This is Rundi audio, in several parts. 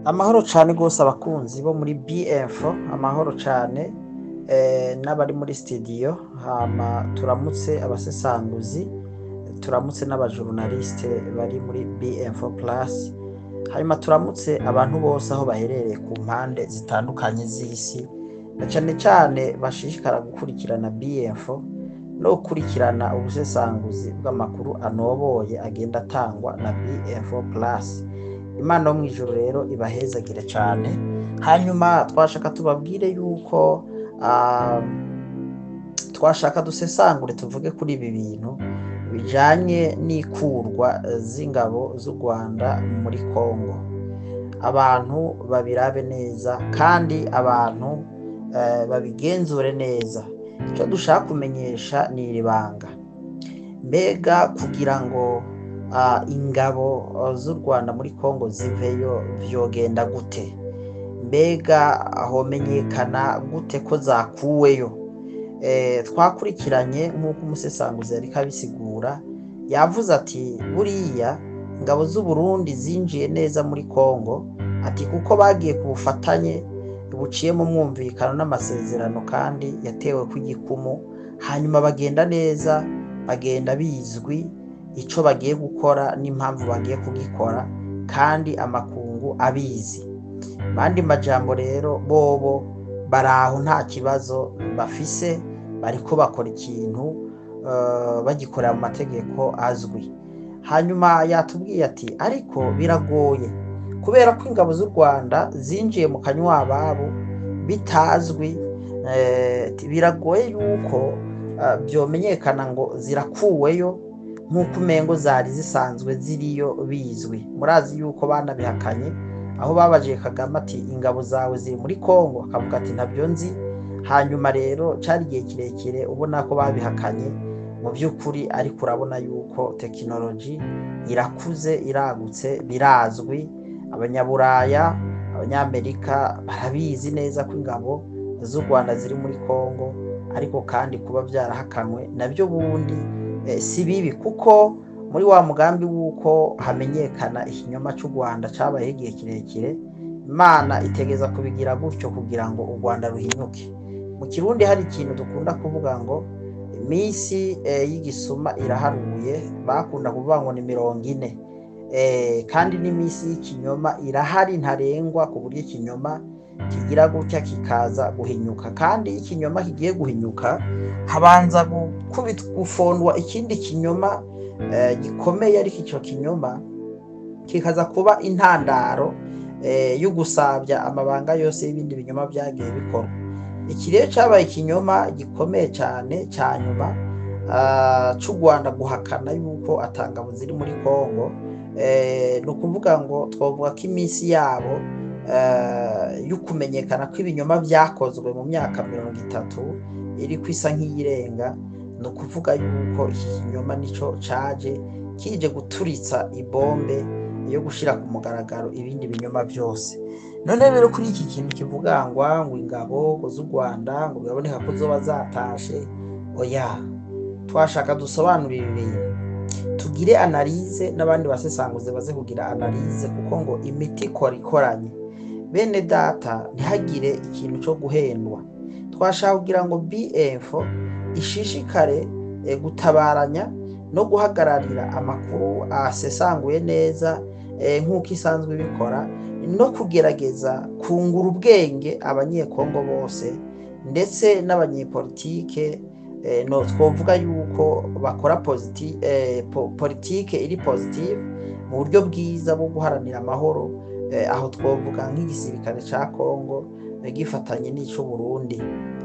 Amahoro cane gose abakunzi bo muri BF, amahoro cane n'abari muri studio. Hama turamutse abasesanguzi, turamutse n'abajournaliste bari muri BF Plus, hanyuma turamutse abantu bose aho baherereye ku mpande zitandukanye z'isi, na cane cane bashishikara gukurikirana BF no gukurikirana ubusesanguzi bw'amakuru anoboye agenda atangwa na BF Plus. Imana yo mw'ijuru rero ibahezagire cane. Hanyuma twashaka tubabwire yuko twashaka dusesangure, tuvuge kuri ibi bintu bijanye n'ikurwa z'ingabo z'u Rwanda muri Kongo. Abantu babirabe neza kandi abantu babigenzure neza. Ico dushaka kumenyesha ni iri banga: mbega kugira ngo ingabo z'u Rwanda muri Kongo ziveyo vyogenda gute? Mbega homenyekana gute ko zakuweyo? Twakurikiranye nk'uko umusesanguzi yariko abisigura, yavuze ati buriya ingabo z'u Burundi zinjiye neza muri Kongo, ati kuko bagiye ku bufatanye buciye mu mwumvikano n'amasezerano kandi yatewe ku igikumu, hanyuma bagenda neza, bagenda bizwi ico bagiye gukora n'impamvu bagiye kugikora, kandi amakungu abizi. Mandi majambo rero, bobo baraho nta kibazo bafise, bariko bakora ikintu bagikorera mu mategeko azwi. Hanyuma yatubwiye ati ariko biragoye kubera ko ingabo z'u Rwanda zinjiye mu kanywababo bitazwi, biragoye yuko vyomenyekana ngo zirakuweyo nk'uko umengo zari zisanzwe ziriyo bizwi. Murazi yuko banabihakanye aho babajiye Kagame ati ingabo zawe ziri muri Kongo, akavuga ati ntabyo nzi. Hanyuma rero cari igihe kirekire ubona ko babihakanye mu by'ukuri, ariko urabona yuko tekinoloji irakuze, iragutse, birazwi. Abanyaburaya, abanyamerika barabizi neza ko ingabo z'u Rwanda ziri muri Kongo, ariko kandi kuba vyarahakanywe nabyo bundi si bibi, kuko muri wa mugambi w'uko hamenyekana ikinyoma c'u Rwanda cabayeho igihe kirekire, Imana itegeza kubigira gutyo kugira ngo u Rwanda ruhinyuke. Mu Kirundi hari ikintu dukunda kuvuga ngo iminsi y'igisuma iraharuye, bakunda kuvuga ngo ni 40, kandi n'iminsi y'ikinyoma irahari ntarengwa, ku buryo ikinyoma kigira gutya kikaza guhinyuka. Kandi iyo ikinyoma kigiye guhinyuka habanza gufondwa ikindi kinyoma gikomeye, ariko ico kinyoma kikaza kuba intandaro yo gusabya amabanga yose y'ibindi binyoma vyagiye bikorwa. Iki rero cabaye ikinyoma gikomeye cane ca nyuma c'u Rwanda guhakana yuko atangabo ziri muri Kongo. Ni ukuvuga ngo twovuga ko iminsi yabo yo kumenyekana ko ibinyoma vyakozwe mu myaka 30 iriko isa nk'iyirenga. Ni ukuvuga yuko iki kinyoma nico caje kije guturitsa ibombe yo gushira ku mugaragaro ibindi binyoma vyose. None rero kuri iki kintu kivugangwa ngo ingabo ngo z'u Rwanda ngo biraboneka ko zoba zatashe, oya, twashaka dusobanurire ibintu, tugire analyse n'abandi basesanguze baze kugira analyse, kuko ngo imiti ikora ikoranye. Bene data, ntihagire ikintu co guhendwa. Twashaka kugira ngo BF ishishikare gutabaranya no guhagararira amakuru asesanguye neza nk'uko isanzwe ibikora, no kugerageza kungura ubwenge abanyekongo bose ndetse n'abanyepolitike, no twovuga yuko bakora politike iri positive mu buryo bwiza bwo guharanira amahoro. Aho twovuga nk'igisirikare ca Kongo gifatanye n'ico Burundi,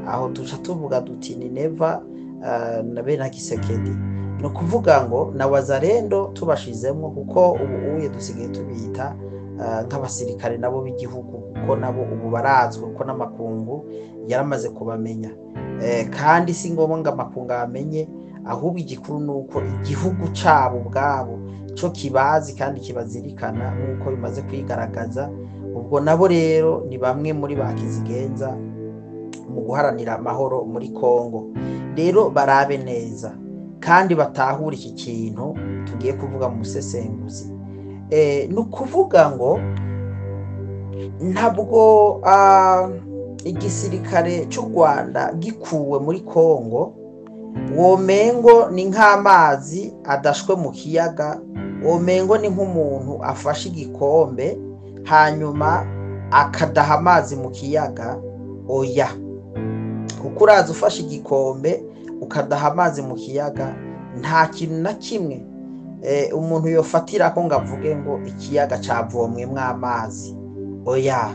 aho duca tuvuga duti ni Neva na bene Kisekedi. Ni ukuvuga ngo na Wazalendo tubashizemwo, kuko ubu uye dusigaye tubita nk'abasirikare nabo b'igihugu, kuko nabo ubu barazwi, kuko n'amakungu yaramaze kubamenya. Kandi si ngombwa ngo amakungu abamenye, ahubwo igikuru ni uko igihugu cabo ubwabo co kibazi kandi kibazirikana nk'uko bimaze kwigaragaza. Ubwo nabo rero ni bamwe muri ba kizigenza mu guharanira amahoro muri Kongo. Rero barabe neza kandi batahure iki kintu tugiye kuvuga mu busesenguzi. Ni ukuvuga ngo Ntabwo igisirikare cy'u Rwanda gikuwe muri Kongo womengo ni nk'amazi adashwe mu kiyaga, womengo ni nk'umuntu afashe igikombe hanyuma akadaha amazi mu kiyaga. Oya, kuko uraza ufashe igikombe ukadaha amazi mu kiyaga, nta kintu na kimwe umuntu yofatira ko ngo avuge ngo ikiyaga cavomwemwo amazi. Oya,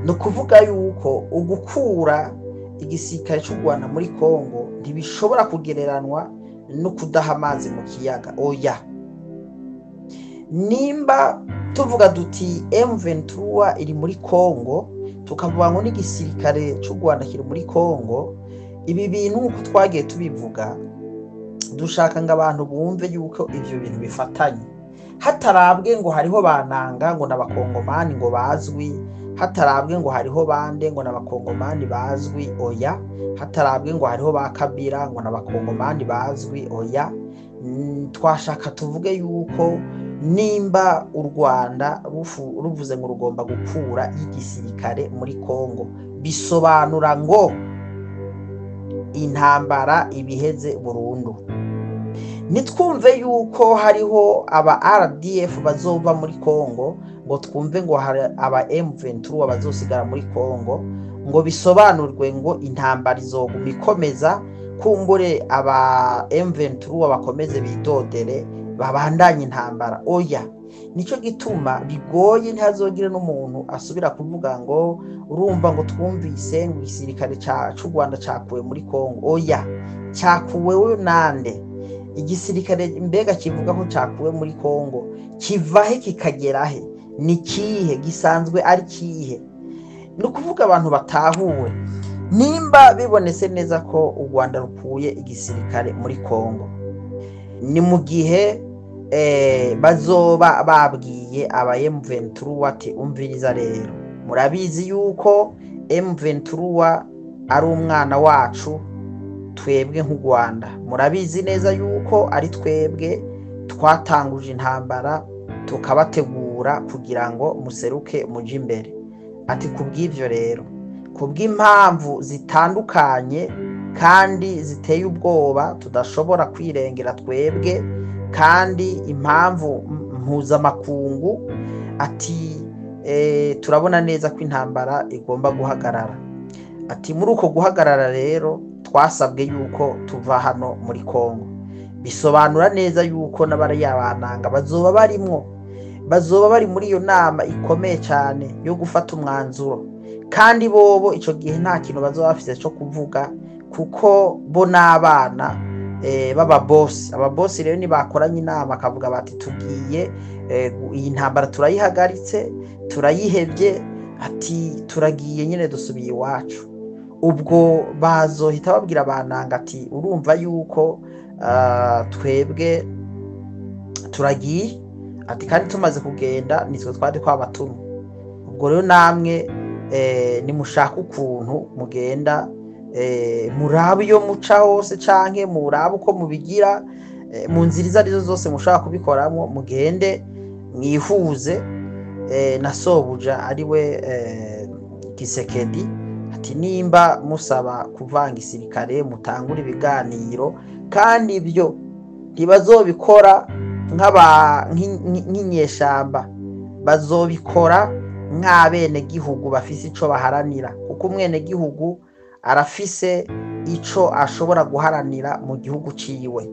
ni ukuvuga yuko ugukura igisirikare cy'u Rwanda muri Kongo ntibishobora kugereranwa no kudaha amazi mu kiyaga. Oya, nimba tuvuga duti M23 iri muri Kongo, tukavuga ngo n'igisirikare cy'u Rwanda kiri muri Kongo, ibi bintu uko twagiye tubivuga dushaka ngo abantu bumve yuko ivyo bintu bifatanye, hatarabwe ngo hariho bananga ngo n'abakongomani ngo bazwi, hatarabwe ngo hariho bande ngo n'abakongomani bazwi. Oya, hatarabwe ngo hariho ba Kabila ngo n'abakongomani bazwi. Oya, twashaka tuvuge yuko nimba u Rwanda ruvuze ngo rugomba gukura igisirikare muri Kongo, bisobanura ngo intambara ibiheze burundu. Nitwumve yuko hariho aba RDF bazova muri Kongo, ngo twumve ngo hari aba M23 bazosigara muri Kongo, ngo bisobanurwe ngo intambara izoguma ikomeza, kumbure aba M23 bakomeze bidodere babandanye intambara. Oya, nico gituma bigoye, ntihazogire n'umuntu asubira kuvuga ngo urumva ngo twumvise ngo igisirikare c'u Rwanda cakuwe muri Kongo. Oya, cyakuwe nande? Igisirikare mbega kivuga ko cakuwe muri Kongo kiva he kikagera he? Ni kihe gisanzwe ari kihe? Ni ukuvuga abantu batahuwe, nimba bibonetse neza ko u Rwanda rukuye igisirikare muri Kongo, ni mu gihe bazoba babwiye aba M23 ati umviriza rero, murabizi yuko M23 ari umwana wacu twebwe nk'u Rwanda, murabizi neza yuko ari twebwe twatanguje intambara tukabategura kugira ngo museruke muje imbere. Ati kubw'ivyo rero, kubw'impamvu zitandukanye kandi ziteye ubwoba tudashobora kwirengera twebwe, kandi impamvu mpuzamakungu, ati turabona neza ko intambara igomba guhagarara. Ati muri uko guhagarara rero twasabwe yuko tuva hano muri Kongo. Bisobanura neza yuko n'abariya bananga bazoba barimwo, bazoba bari muri iyo nama ikomeye cyane yo gufata umwanzuro, kandi bobo ico gihe nta kintu bazoba bafise cyo kuvuga, kuko bo n'abana b'ababosi. Ababosi rero nibakoranye inama akavuga bati tugiye, iyi ntambara turayihagaritse, turayihebye, ati turagiye nyine dusubiye iwacu. Ubwo bazohita babwira bananga ati urumva yuko twebwe turagiye, ati kandi tumaze kugenda nitwe twari twabatumye. Ubwo rero namwe nimushaka ukuntu mugenda, murabe iyo muca hose canke murabe uko mubigira, mu nzira izo arizo zose mushaka kubikoramo, mugende mwihuze na sobuja ariwe Kisekedi. Ati nimba musaba kuvanga isirikare mutangura ibiganiro, kandi ibyo ntibazobikora nk'inyeshamba, bazobikora nk'abenegihugu bafise ico baharanira, kuko umwenegihugu arafise ico ashobora guharanira mu gihugu ciwe.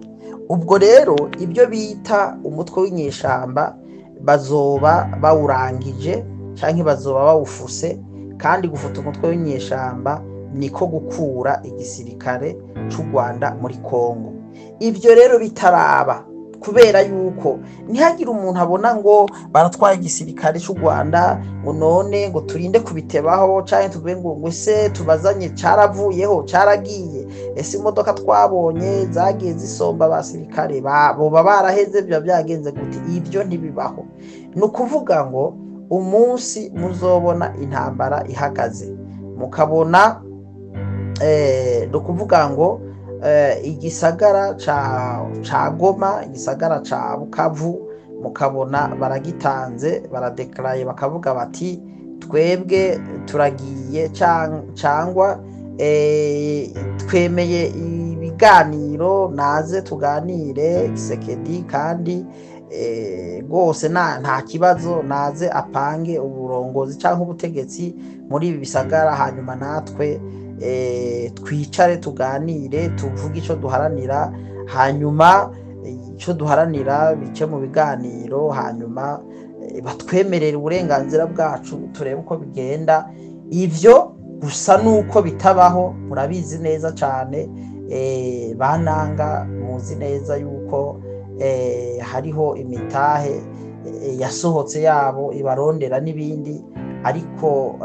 Ubwo rero ibyo bita umutwe w'inyeshamba bazoba bawurangije canke bazoba bawufuse, kandi gufuta umutwe w'inyeshamba niko gukura igisirikare c'u Rwanda muri Kongo. Ivyo rero bitaraba, kubera yuko ntihagire umuntu abona ngo baratwaye igisirikare c'u Rwanda ngo none ngo turinde kubitebaho canke tuvuge ngo ese tubazanye caravuyeho caragiye, ese imodoka twabonye zagiye zisomba abasirikare boba baraheze, biba byagenze gute? Ibyo ntibibaho. Ni ukuvuga ngo umunsi muzobona intambara ihagaze, mukabona ni ukuvuga ngo igisagara ca Goma, igisagara ca Bukavu, mukabona baragitanze, baradekaraye, bakavuga bati Twebwe turagiye cyangwa twemeye ibiganiro, naze tuganire Tshisekedi, kandi rwose nta kibazo, naze apange uburongozi cyangwa ubutegetsi muri ibi bisagara, hanyuma natwe twicare tuganire, tuvuge icyo duharanira, hanyuma icyo duharanira bice mu biganiro, hanyuma batwemerere uburenganzira bwacu, turebe uko bigenda. Ibyo gusa nuko bitabaho, murabizi neza cyane, bananga muzi neza yuko hariho imitahe yasohotse yabo ibarondera n'ibindi, ariko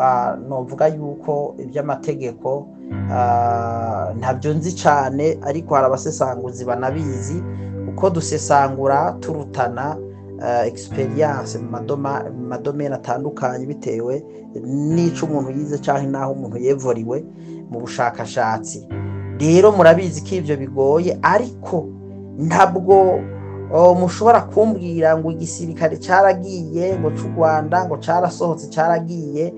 novuga yuko iby'amategeko ntabyo nzi cyane, ariko hari abasesanguzi banabizi, uko dusesangura turutana experience mu madomene atandukanye bitewe n'ico umuntu yize cyangwa naho umuntu yevoriwe mu bushakashatsi. Rero murabizi ko ivyo bigoye, ariko ntabwo mushobora kumbwira ngo igisirikare caragiye, ngo c'u Rwanda ngo carasohotse caragiye.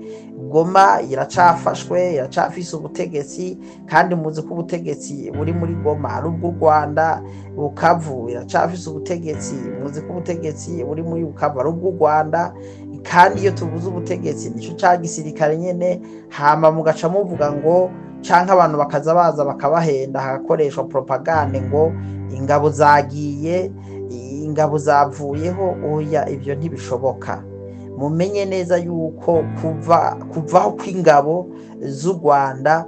Goma iracafashwe, iracafise ubutegetsi, kandi muzi ko ubutegetsi buri muri Goma ari ubw'u Rwanda. Bukavu iracafise ubutegetsi, muzi ko ubutegetsi buri muri Bukavu ari ubw'u Rwanda, kandi iyo tuvuze ubutegetsi nico ca gisirikare nyene. Hama mugaca muvuga ngo, canke abantu bakaza baza bakabahenda, hagakoreshwa propagande ngo ingabo zagiye, ingabo zavuyeho. Oya, ibyo ntibishoboka. Mumenye neza yuko kuvaho kw'ingabo z'u Rwanda,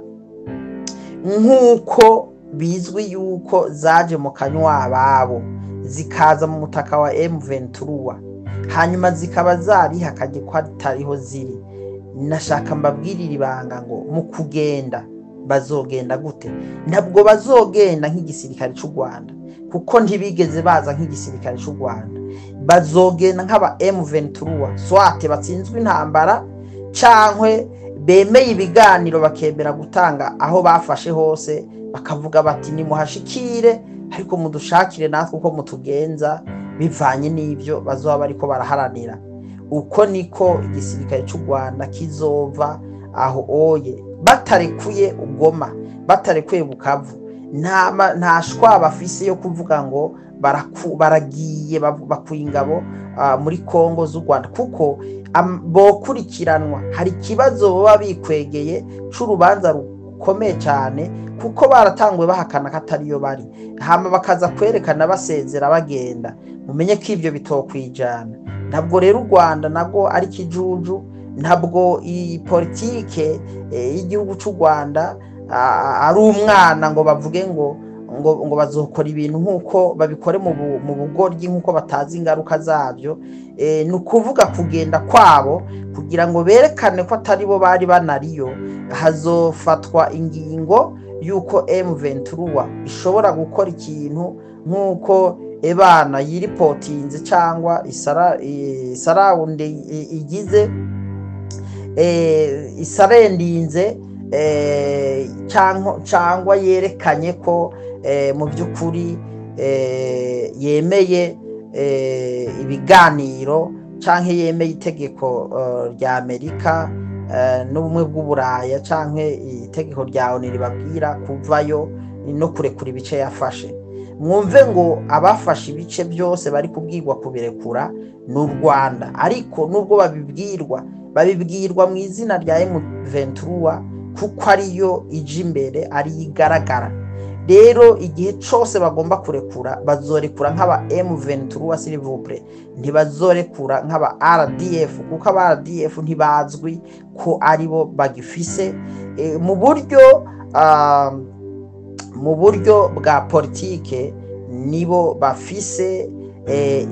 nk'uko bizwi yuko zaje mu kanywa ababo, zikaza mu mutaka wa M23, hanyuma zikaba zarihakanye ko atariho ziri. Nashaka mbabwirira ibanga ngo mu kugenda bazogenda gute? Ntabwo bazogenda nk'igisirikare cy'u Rwanda, kuko ntibigeze baza nk'igisirikare cy'u Rwanda. Bazogenda nk'aba M23, swate batsinzwe intambara cankwe bemeye ibiganiro, bakemera gutanga aho bafashe hose, bakavuga bati nimuhashikire, ariko mudushakire natwe uko mutugenza bivanye n'ibyo bazoba bariko baraharanira. Uko niko igisirikare cy'u Rwanda kizova aho oye, batarekuye Goma, batarekuye Bukavu. Nta shwa bafise yo kuvuga ngo baragiye bakuye ingabo muri Kongo z'u Rwanda, kuko bokurikiranwa. Hari ikibazo baba bikwegeye c'urubanza rukomeye cyane, kuko baratanguye bahakana ko atariyo bari, hama bakaza kwerekana basezera bagenda. Mumenye ko ibyo bitokwijana. Ntabwo rero u Rwanda nabwo ari kijuju, ntabwo iyi politike y'igihugu cy'u Rwanda ari umwana ngo bavuge ngo ngo bazokora ibintu nkuko babikore mu bugoryi, nkuko batazi ingaruka zabyo. Ni ukuvuga kugenda kwabo kugira ngo berekane ko atari bo bari banariyo, hazofatwa ingingo yuko M23 ishobora gukora ikintu nkuko ebana yiripotinze cyangwa isarawunde igize isarendinze, cyangwa yerekanye ko mu by'ukuri yemeye ibiganiro, cyangwa yemeye itegeko rya Amerika n'ubumwe bw'Uburaya, cyangwa itegeko rya ONU ribabwira kuvayo no kurekura ibice yafashe. Mwumve ngo abafashe ibice byose bari kubwirwa kubirekura ni u Rwanda, ariko nubwo babibwirwa mu izina rya M23, kuko ariyo ije imbere, ariyo igaragara. Rero igihe cyose bagomba kurekura, bazorekura nk'aba M23 s'il vous plaît, ntibazorekura nk'aba RDF, kuko aba RDF ntibazwi ko aribo bagifise. Mu buryo bwa politike nibo bafise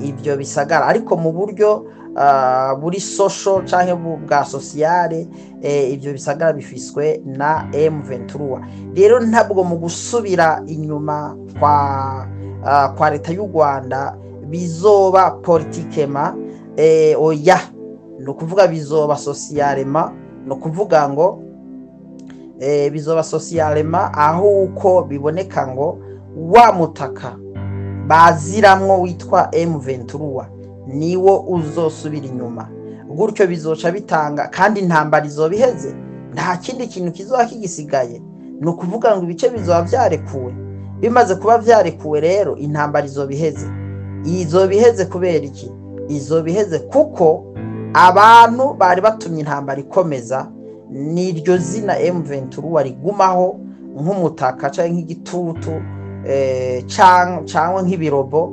ibyo bisagara, ariko mu buryo buri social canke bwa sociale, ibyo bisagara bifiswe na M23. Rero ntabwo mu gusubira inyuma kwa leta y'u Rwanda bizoba politikema, oya, ni ukuvuga bizoba socialema, ni ukuvuga ngo bizoba socialema, aho uko biboneka ngo wa mutaka baziramwo witwa M23 niwo uzosubira inyuma. Gutyo bizoca bitanga kandi intambara izoba iheze, nta kindi kintu kizoba kigisigaye. Ni ukuvuga ngo ibice bizoba vyarekuwe. Bimaze kuba vyarekuwe rero intambara izoba iheze. Izoba iheze kubera iki? Izoba iheze kuko abantu bari batumye intambara ikomeza, niryo zina M23 rigumaho nk'umutaka canke nk'igitutu, canke nk'ibirobo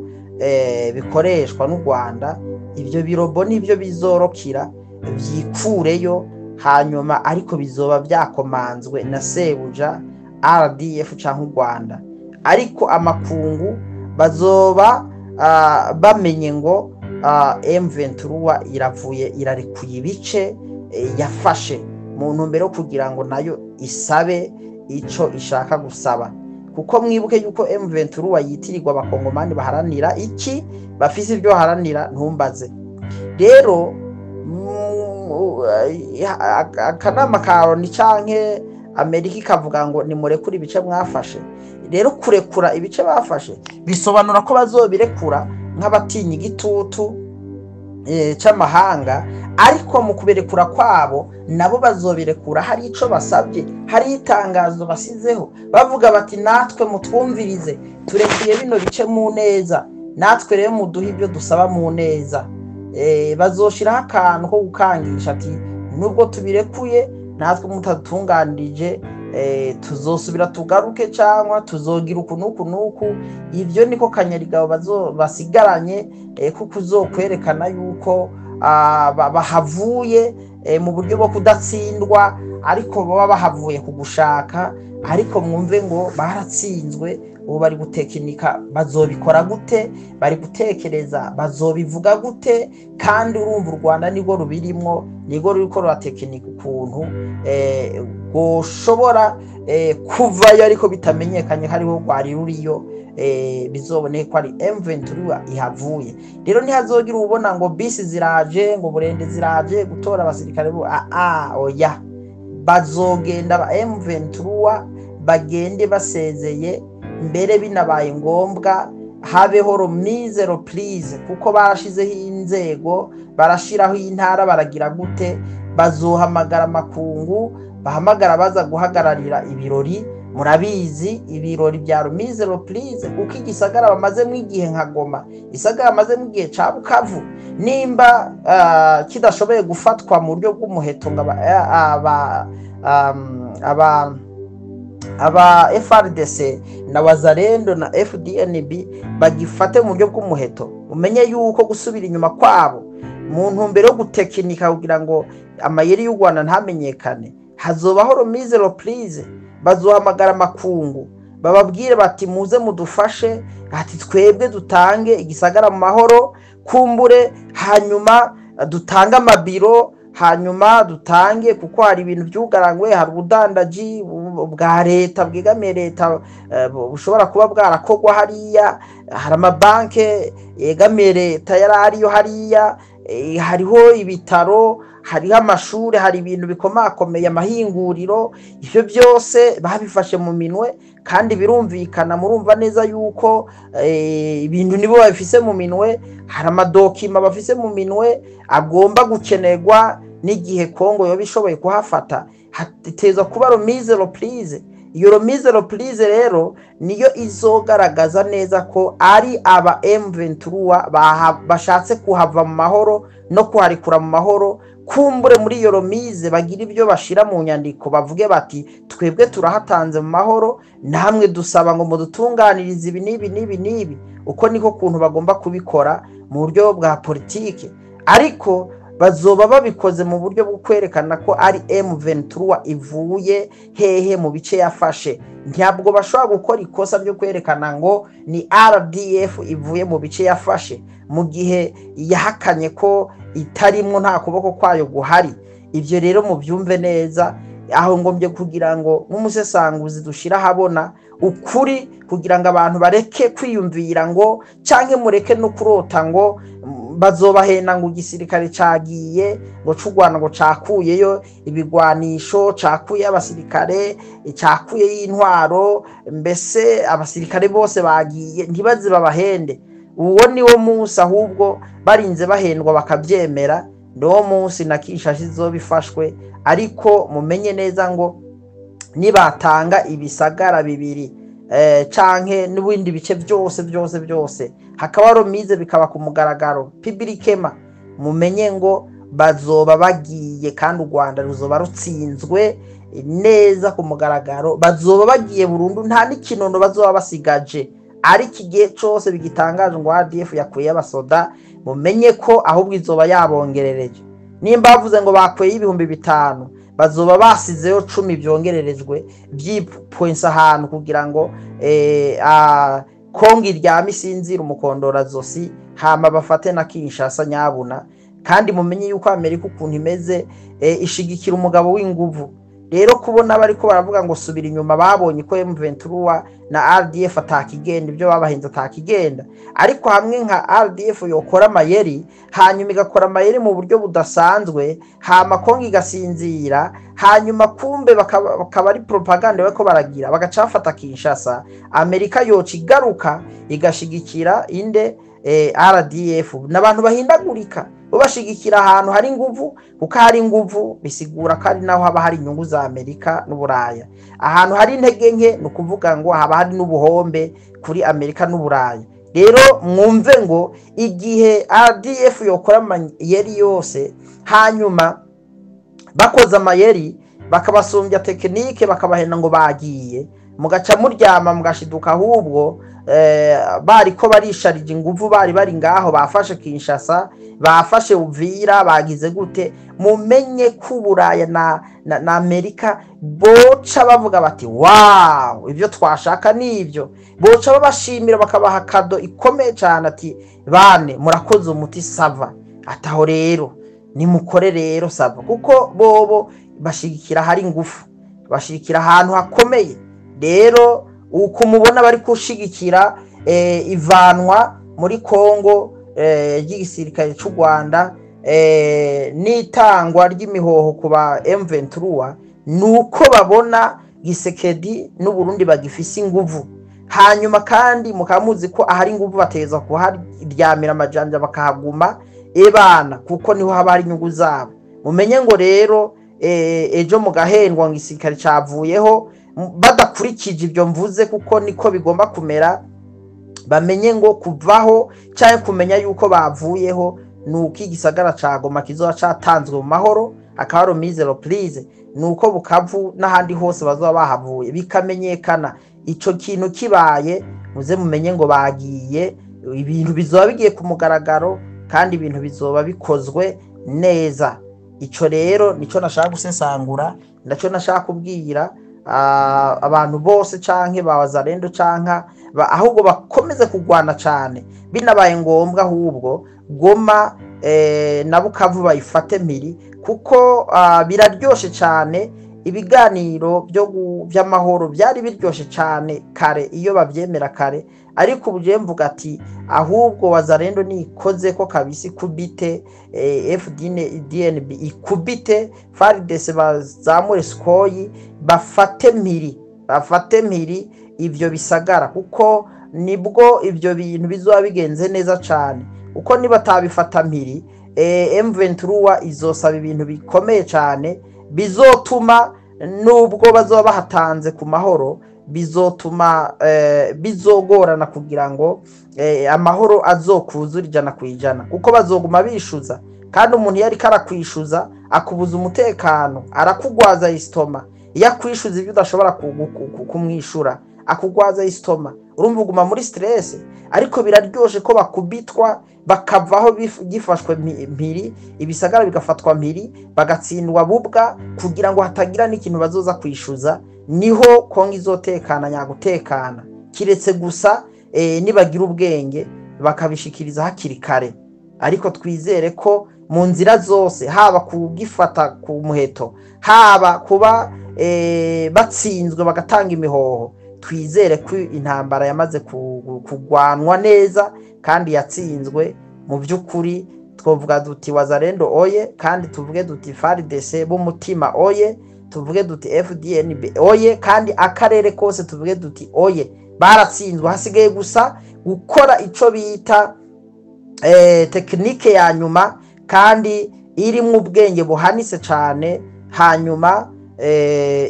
bikoreshwa n'u Rwanda. Ivyo birobo nivyo bizorokira vyikureyo, hanyuma ariko bizoba vyakomanzwe na sebuja RDF canke u Rwanda. Ariko amakungu bazoba bamenye ngo M23 iravuye, irarekuye ibice yafashe mu ntumbero yo kugira ngo nayo isabe ico ishaka gusaba. Kuko mwibuke yuko M23 yitirirwa abakongomani baharanira iki, bafise ibyo baharanira, ntumbaze. Rero akanama ka Loni canke Amerika ikavuga ngo nimurekure ibice mwafashe. Rero kurekura ibice bafashe bisobanura ko bazobirekura nk'abatinya igitutu c'amahanga, ariko mu kubirekura kwabo nabo bazobirekura hari ico basabye, hari itangazo basizeho bavuga bati natwe mutwumvirize, turekuye bino bice mu neza, natwe rero muduhe ibyo dusaba mu neza. Bazoshiraho akantu ko gukangisha ati nubwo tubirekuye natwe mutadutunganirije, tuzosubira tugaruke cyangwa tuzogira uku n'uku n'uku. Ivyo niko kanyarigabo basigaranye, kuko uzokwerekana yuko bahavuye mu buryo bwo kudatsindwa, ariko baba bahavuye kugushaka. Ariko mwumve ngo baratsinzwe, ubu bari gutekinika bazobikora gute, bari gutekereza bazobivuga gute, kandi urumva u Rwanda nirwo rubirimwo, nirwo ruriko ruratekinika ukuntu rwoshobora kuvayo ariko bitamenyekanye ko ariho rwari ruriyo, bizoboneke ko ari M23 ihavuye. Rero ntihazogira ubona ngo bisi ziraje, ngo burende ziraje gutora abasirikare bo, oya, bazogenda ba M23 bagende basezeye, mbere binabaye ngombwa habeho remise reprise, kuko barashizeho inzego, barashiraho intara, baragira gute, bazohamagara amakungu, bahamagara baza guhagararira ibirori. Murabizi ibirori bya remise reprise, kuko igisagara bamazemo igihe nka Goma, igisagara bamazemo igihe ca Bukavu, nimba kidashoboye gufatwa mu buryo bw'umuheto ngo aba FRDC na Wazalendo na FDNB bagifate mu buryo bw'umuheto, umenye yuko gusubira inyuma kwabo mu ntumbero yo gutekinika kugira ngo amayeri y'u Rwanda ntamenyekane, hazobaho remise reprise. Bazohamagara amakungu bababwire bati muze mudufashe, ati twebwe dutange igisagara mu mahoro kumbure, hanyuma dutange amabiro, hanyuma dutange, kuko hari ibintu byugarangwe, hari ubudandaji bwa leta bwegamiye leta bushobora kuba bwarakogwa hariya, hari amabanke yegamiye leta yari ariyo hariya, hariho ibitaro, hariho amashuri, hari ibintu bikomakomeye, amahinguriro, ivyo byose babifashe mu minwe. Kandi birumvikana, murumva neza yuko ibintu nibo babifise mu minwe, hari amadokima bafise mu minwe agomba gukenerwa n'igihe Kongo yoba ishoboye kuhafata. Hateza kuba remise reprise. Iyo remise reprise rero niyo izogaragaza neza ko ari aba M23 bashatse kuhava mu mahoro no kuharikura mu mahoro. Kumbure muri iyo remise bagira ibyo bashira mu nyandiko, bavuge bati twebwe turahatanze mu mahoro, namwe dusaba ngo mudutunganirize ibi n'ibi n'ibi n'ibi. Uko niko kuntu bagomba kubikora mu buryo bwa politike, ariko bazoba babikoze mu buryo bwo kwerekana ko ari M23 ivuye hehe mu bice yafashe. Ntabwo bashobora gukora ikosa ryo kwerekana ngo ni RDF ivuye mu bice yafashe, mu gihe yahakanye ko itarimwo, nta kuboko kwayo guhari. Ivyo rero mubyumve neza, aho ngombye kugira ngo nk'umusesanguzi dushira habona ukuri, kugira ngo abantu bareke kwiyumvira ngo canke mureke no kurota ngo bazobahenda ngo igisirikare cagiye, ngo c'u Rwanda ngo cakuyeyo ibigwanisho, cakuye abasirikare, cakuye intwaro, mbese abasirikare bose bagiye, ntibaze babahende. Uwo ni wo munsi ahubwo barinze bahendwa bakabyemera, Niwo munsi na Kinshasa izoba ifashwe. Ariko mumenye neza ngo nibatanga ibisagara bibiri canke n'ibindi bice byose byose byose, hakaba remise, bikaba ku mugaragaro publiquement, mumenye ngo bazoba bagiye, kandi u Rwanda ruzoba rutsinzwe neza ku mugaragaro. Bazoba bagiye burundu, nta n'ikinono bazoba basigaje. Ariko igihe cose bigitangaje ngo RDF yakuye abasoda, mumenye ko ahubwo izoba yabongerereje. Nimba bavuze ngo bakuye 5000, bazoba basizeyo 10 byongererejwe by'ipoints ahantu kugira ngo Kongo iryame isinzira umukondora zosi, hama bafate na Kinshasa nyabuna. Kandi mumenye yuko Amerika ukuntu imeze, ishigikira umugabo w'inguvu. Rero kubona bariko baravuga ngo subira inyuma, babonye ko M23 na RDF atakigenda, ibyo babahinze atakigenda. Ariko hamwe nka RDF yokora amayeri, hanyuma igakora amayeri mu buryo budasanzwe, hama Kongo igasinzira, hanyuma kumbe bakaba ari propaganda bariko baragira, bagaca bafata Kinshasa, Amerika yoca igaruka igashigikira inde? RDF. N'abantu bahindagurika, bo bashigikira ahantu hari inguvu, kuko hari inguvu bisigura ko ari naho haba hari inyungu za Amerika n'Uburaya. Ahantu hari intege nke ni ukuvuga ngo haba hari n'ubuhombe kuri Amerika n'Uburaya. Rero mwumve ngo igihe RDF yokora amayeri yose, hanyuma bakoze amayeri bakabasumbya technique, bakabahenda ngo bagiye, mugaca muryama mugashiduka ahubwo bariko barisharije inguvu, bari bari ngaho bafashe Kinshasa, bafashe Uvira, bagize gute, mumenye ko Uburaya na Amerika boca bavuga bati: "Wow, ibyo twashaka nibyo." Boca babashimira, bakabaha cadeau ikomeye cyane, ati: "Bane murakoze umuti, ça va." Ataho rero nimukore rero, ça va, kuko bobo bashigikira hari ingufu, bashigikira ahantu hakomeye. Rero uko mubona bari gushigikira ivanwa muri Kongo ry'igisirikare cy'u Rwanda n'itangwa ry'imihoho ku ba M23, nuko babona Gisekedi n'Uburundi bagifise inguvu. Hanyuma kandi mukaba muzi ko ahari inguvu bateza kuharyamira amajanja, bakahaguma ebana, kuko niho haba hari inyungu zabo. Mumenye ngo rero ejo mugahendwa ngo igisirikare cavuyeho, badakurikije ibyo mvuze, kuko niko bigomba kumera. Bamenye ngo kuvaho cyangwa kumenya yuko bavuyeho nuko igisagara ca Goma kizoba catanzwe mu mahoro, akaba ari remise reprise, nuko Bukavu n'ahandi hose bazoba bahavuye bikamenyekana. Ico kintu kibaye, muze mumenye ngo bagiye, ibintu bizoba bigiye ku mugaragaro kandi ibintu bizoba bikozwe neza. Ico rero nico nashaka gusesangura, naco nashaka kubwira abantu bose canke ba Wazalendo canka ahubwo bakomeze kugwana cane, binabaye ngombwa ahubwo Goma na Bukavu bayifate mpiri, kuko biraryoshe cane. Ibiganiro byo by'amahoro byari biryoshe cane kare iyo bavyemera kare, ariko ubu je mvuga ati ahubwo Wazalendo nikoze ko kabisi ikubite FDNB, ikubite FARDC, bazamure Sukhoi, bafate mpiri, bafate mpiri ivyo bisagara, kuko nibwo ivyo bintu bizoba bigenze neza cane. Kuko nibatabifata mpiri, M23 izosaba ibintu bikomeye cane bizotuma nubwo bazoba bahatanze ku mahoro, bizotuma bizogorana kugira ngo amahoro azokuzura 100%, kuko bazoguma bishuza. Kandi umuntu iyo ariko arakwishuza akubuza umutekano, arakugwaza estomac. Iyo akwishuza ibyo udashobora kumwishura, akugwaza estomac, urumva uguma muri stress. Ariko biraryoshe ko bakubitwa bakavaho gifashwe mpiri, ibisagara bigafatwa mpiri, bagatsindwa bubwa, kugira ngo hatagira n'ikintu bazoza kwishuza. Niho Kongo izotekana nyagutekana, kiretse gusa nibagira ubwenge bakabishikiriza hakiri kare. Ariko twizere ko mu nzira zose, haba kugifata ku muheto, haba kuba batsinzwe bagatanga imihoho, twizere ko intambara yamaze kugwanwa neza kandi yatsinzwe. Mu by'ukuri twavuga duti: "Wazalendo oye!" Kandi tuvuge duti: "FARDC b'umutima oye!" Tuvuge duti: "FDNB oye!" Kandi akarere kose tuvuge duti: "Oye!" Baratsinzwe, hasigaye gusa gukora ico bita technique ya nyuma. Kandi irimwo ubwenge buhanitse cane, hanyuma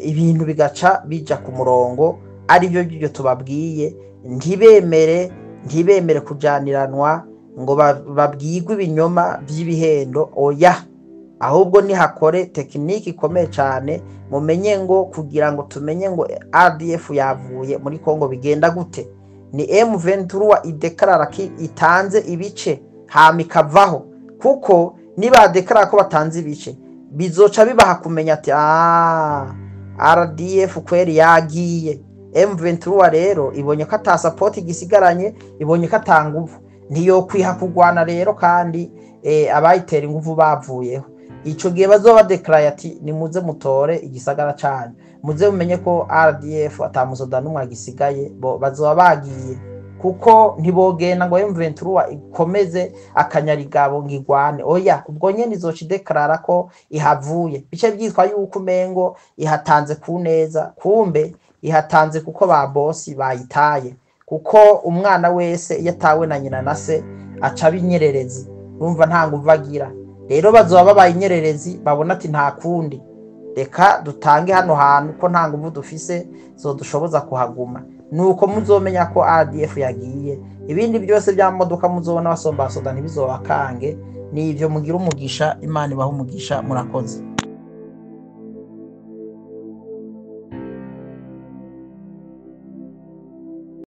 ibintu bigaca bija ku murongo. Aribyo byo tubabwiye, ntibemere kujaniranwa ngo babwirwe ibinyoma by'ibihendo, oya. Ahubwo nihakore technique ikomeye cyane, mumenye ngo kugira ngo tumenye ngo RDF yavuye muri Kongo bigenda gute, ni M23 idekarara ki itanze ibice hama ikavaho, kuko nibadekarara ko batanze ibice bizoca bibaha kumenya ati RDF kweri yagiye. M23 rero ibonye ko ata support igisigaranye, ibonye ko ata nguvu, ntiyokwiha kugwana rero, kandi abayitera inguvu bavuyeho. Ico gihe bazoba badekaraye ati nimuze mutore igisagara canyu, muze mumenye ko RDF ata musoda n'umwe agisigaye, bo bazoba bagiye, kuko ntibogenda ngo M23 ikomeze akanyarigabo ngo igwane, oya. Ubwo nyene izoca idekarara ko ihavuye, bice byitwa yuko umengo ihatanze ku neza, kumbe ihatanze kuko ba bosi bayitaye, kuko umwana wese iyo atawe na nyina na se aca aba inyererezi, urumva nta nguvu agira. Rero bazoba babaye inyererezi, babona ati nta kundi, reka dutange hano hantu ko nta nguvu dufise zodushoboza kuhaguma. Nuko muzomenya ko RDF yagiye. Ibindi byose by'amamodoka muzobona basomba basoda ntibizobakange. Nivyo, mugira umugisha, Imana ibahe umugisha, murakoze.